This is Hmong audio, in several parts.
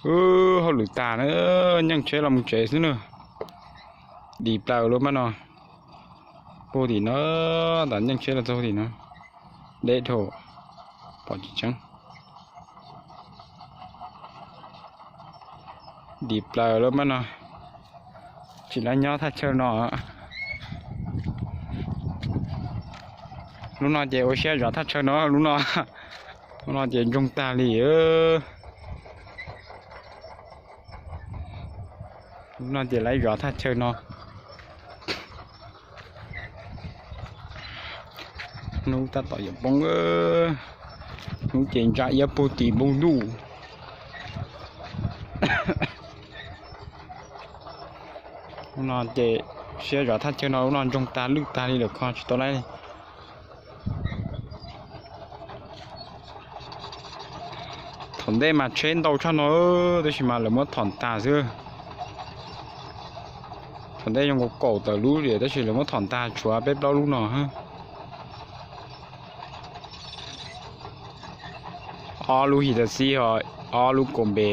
Hauj lwm tag na, nyeej tsheb los mus tsev xwb na. Dim plaws lub pab no, puag tim no, tas nyeej tsheb los txog tim no, deb dhau, pom tsis tseeb. Dim plaws lub pab no, tsis lab nyob thaj chaw no. Lub no ces ua siab zov thaj chaw no, lub no, lub no ces ntsoog tag li. Lub no ces lab zov thaj chaw no. Hnub tab tom yuav poob, hnub ces ntsa iab puag tim npoo ntuj. Lub no ces siab zov thaj chaw no, lub no ntsoog tag lwj tag li lawm, kho tsis tau lawm. Thaum ntej mas tsheb ntau tshaj no, tab sis mas lawv muab thom tag xwb. Thaum ntej zoo nkaus kaum tawm lub li, tab sis lawv muab thom tag tshuav peb plaub lub no. Ob lub his tas xib ho ob lub kaum npe.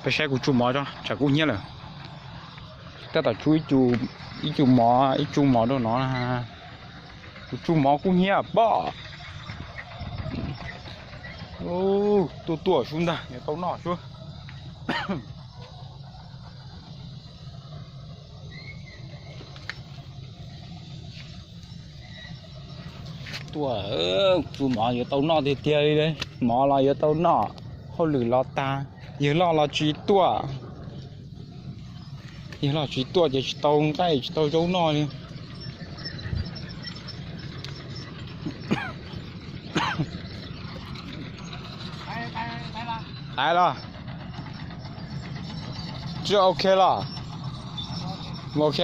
Peb saib kuv tsuj mov tso, tsam kub hnyiab lawm. Tab tom tsuj ib cu mov, ib tsuj mov rau no. Kuv tsuj mov kub hnyiab pob. Tuaj tuaj sub ntag, yuav tau noj sub. Tuaj, tsuj mov yuav tau noj tiag tiag li. Mov los yuav tau noj, hauj lwm los tag, yawg loj los tsis tuaj. Yawg loj tsis tuaj ces tsis tau nqaij tsis tau zaub noj li. Ais los, tsis ok los, ok.